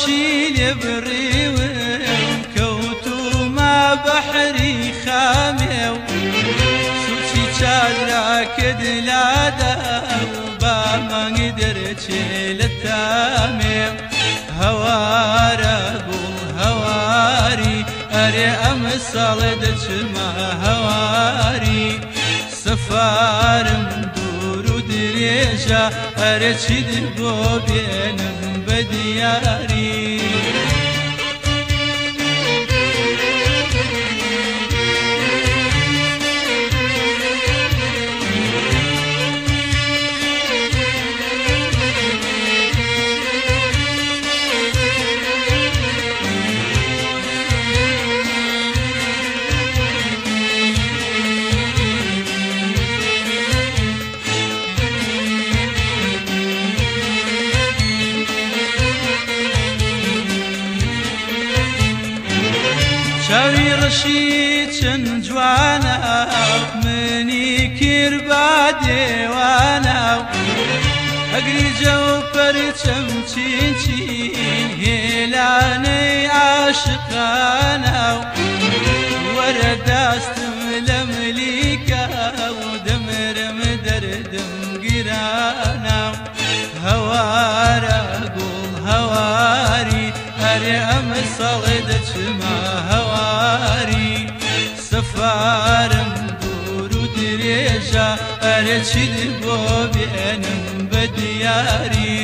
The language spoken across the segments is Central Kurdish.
خۆشی لێ بڕیوم کەوتوومە بەحری خامێ و سوچی چادراکت لادا و با مانگ دەرچێ لە تامێ. هەوارە گوڵ هەواری، ئەرێ ئەم ساڵ دەچمە هەواری. سەفارم دوور و درێژە، ئەرێ چیت بۆ بێنم بە دیاری. چاوی ڕەشی چەند جوانە، منی کرد بە دێوانە. ئەگریجە و پەرچەم چین چین، هێلانەی عاشقانە. وەرە دەستم لە ملیکە و دەمرم دەردم گرانە. هەوارە گوڵ هەواری، ئەرێ ئەم ساڵ دەچمە هەواری. سەفارم دوور و درێژە، ئەرێ چیت بۆ بێنم بە دیاری.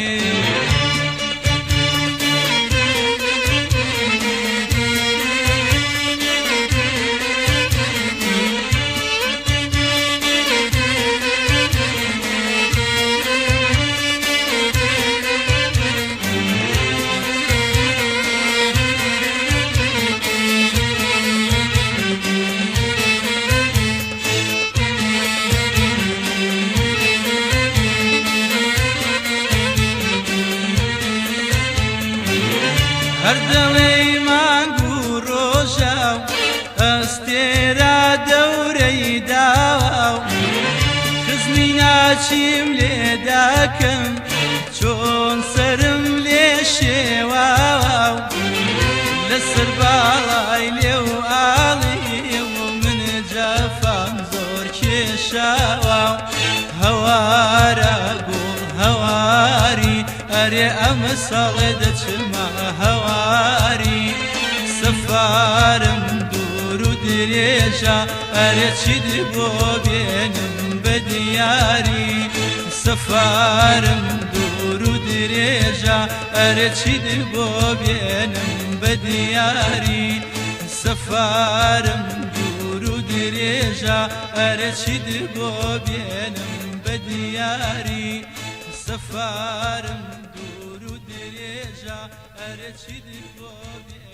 هەر دەڵێی مانگ و ڕۆژە و ئەستێرا دەورەی داوە و خزمی ناچیم لێداکەم چۆن سەرم لێ شێواوە و لەسەر باڵای لێو ئاڵی و من جەفام زۆر کێشاوە. هەوارە گوڵ هەواری، ئەرێ ئەم ساڵ دەچمە هەواری. سەفارم دوور و درێژە، ئەرێ چیت بۆ بێنم بە دیاری. سەفارم دوور و درێژە، ئەرێ چیت بۆ بێنم بە دیاری. سەفارم دوور و درێژە، ئەرێ چیت بۆ بێنم بە دیاری. سەفارم دوور و درێژە، ئەرێ چیت بۆ بێنم.